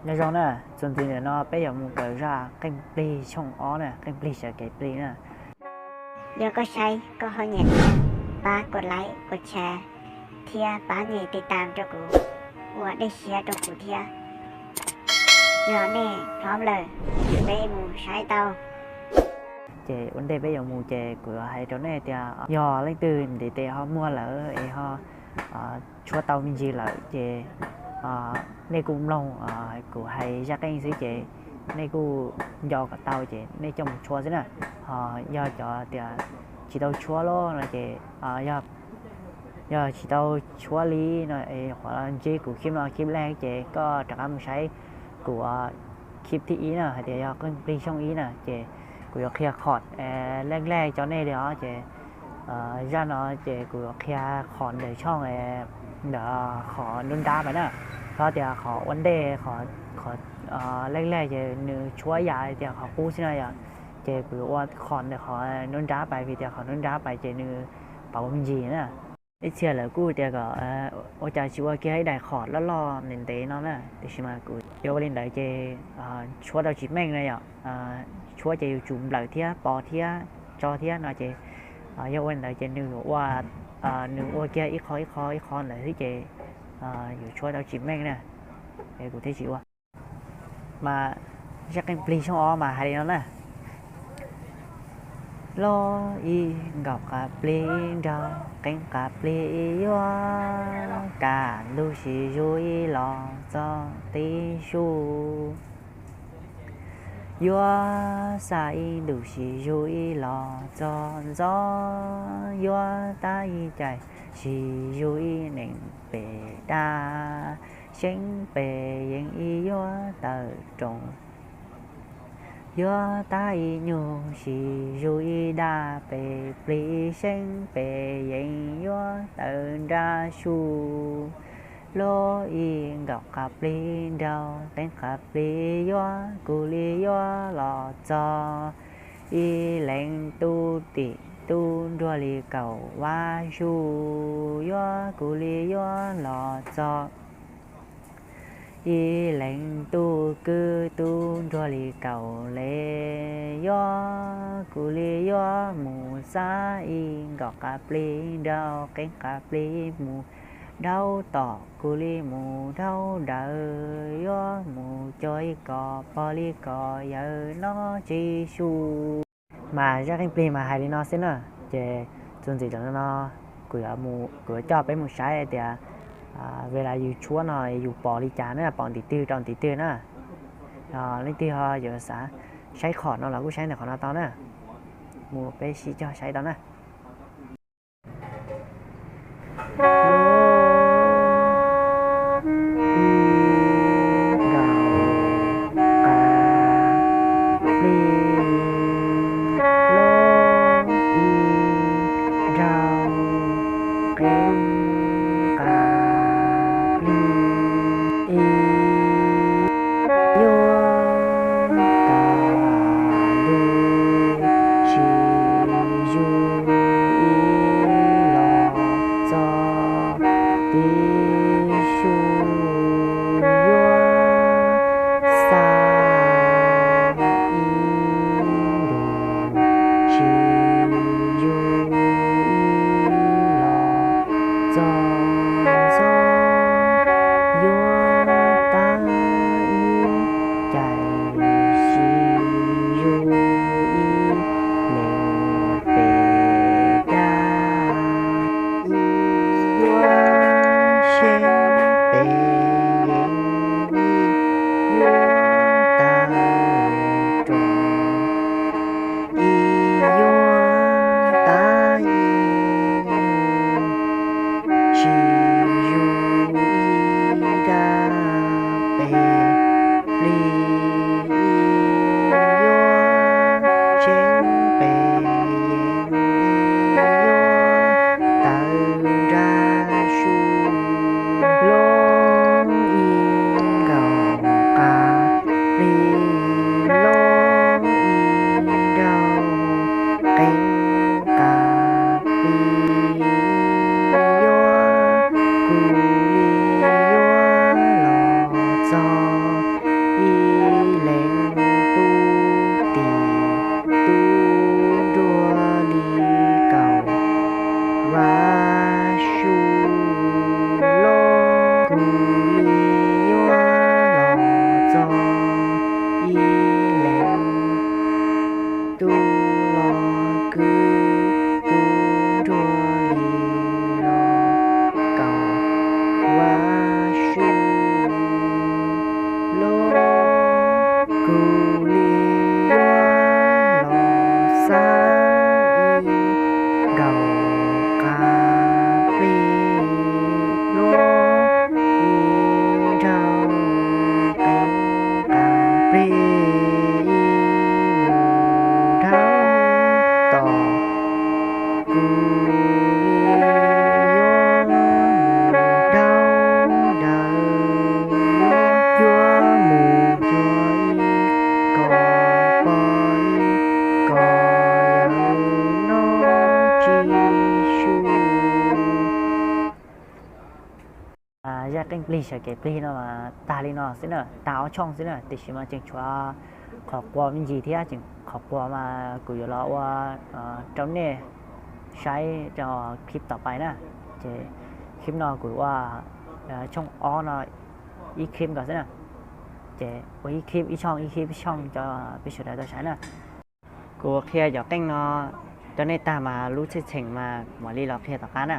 Nyob zoo na, txuas ntxiv ntawm no peb yuav mus kawm zaj qeej plig xyoo ob na, qeej plig sawv kev plig na. Yog koj saib koj ho nyiam thiab, pab kos like kos share thiab pab nias tiv tam rau kuv, ua dej siab rau kuv thiab. Yog nej phob lawm, peb mus saib tau. Ces ua ntej peb yuav mus ces kuv yuav hais rau nej tias yog leej twg ntiv tes ho muag lawm es ho tshuab tau me ntsis lawm ces nej kuj mloog kuv hais zaj qeej xwb ces nej kuj nco kom tau ces nej coj mus tshuab xwb na. Ho yog cov tias tsis tau tshuab lawm no ces yog tsis tau tshuab li no es qhuav ntsib kuv khib no khib lej ces koj rov qab mus saib kuv khib thib ib na hais tias yog qeej plig xyoo ib na ces kuv yuav qhia qhov lej lej cov nej li os ces zaj no ces kuv yuav qhia qhov ntawm tshooj ntawm qhov nruab nrab pais na. Txhob tias qhov ua ntej, qhov lej lej ces nws tshuab yam tias qhov qub xwb no yom. Ces kuv yuav ua qhov ntawm qhov nruab nrab pais vim tias qhov nruab nrab pais ces nws pauv me ntsis na. Ib txhia lawv kuj tias kom ua cas tsis ua kiag ib daim qhov loj loj ntev ntev no na, tiam sis mas kuv yuav ua li ntawd ces tshuab tau tsis meej na yom. Tshuab ces yuav tsum nplawm thiab pov thiab tso thiab no ces yog ua li ntawd ces nws yuav ua, nws ua kiag ib qho ib qho ib qho ntawd xwb ces yuav tshuab tau tsis meej na, es kuv thiaj tsis ua. Mas zaj qeej plig xyoo ob mas hais li no na. Lub ib nkaum qab plig nraug, qeej qab plig ib yuav, kaj ntug sib zug ib los txog tib su. Yuav xa ib ntus sib zug ib los txog ntxov, yuav tab ib cai sib zug ib nees pem daj, xyeeb pem yees ib yuav tawm roos. Yuav tab ib nyug sib zug ib daj pem plig, xyeeb pem yees yuav tawm nra su. Lub ib nkaum qab plig nraug, qeej qab plig yuav, kuv li yuav los txog ib leeg tub tim tub nruag li kaum vaj su. Yuav kuv li yuav los txog ib leeg tub kwv tub nruag li kaum le. Yuav kuv li yuav mus xa ib nkaum qab plig nraug, qeej qab plig mus daub tom, kuv li mus daub daws. Yuav mus cuag ib kos pog li kos yawg noj tsis su. Mas zaj qeej plig mas hais li no xwb na. Ces txuas ntxiv ntawm no kuv yuav coj peb mus saib tias vim li yus tshuab no yus pom li cas na, pom ntiv twg rau ntiv twg na. Leej twg ho yuav xav saib qhov no los kuj saib ntawm qhov no tau na. Mus peb sib cog saib tau na. Yuav kaj ntug sib zug Plig mus dhau tom kuv li yuav mus dhau daws, yuav cuab mus cuag ib kom pog ib kom yawm noj tsis su. Zaj qeej plig sawv kev plig no mas tag li no xwb na, tag ob tshooj xwb na, tiam sis mas tseem tshuav qhov quas me ntsis thiab, tseem qhov quas mas kuv yuav los ua rau nej saib rau clip tom pais na. Ces clip no kuv ua tshooj ob no ib clip nkaus xwb na. Ces ua ib clip ib tshooj, ib clip ib tshooj rau peb sawv daws tau saib na. Kuv qhia cov qeej no rau nej tag mas lub tshej txheem mas mam li los qhia tom qab na.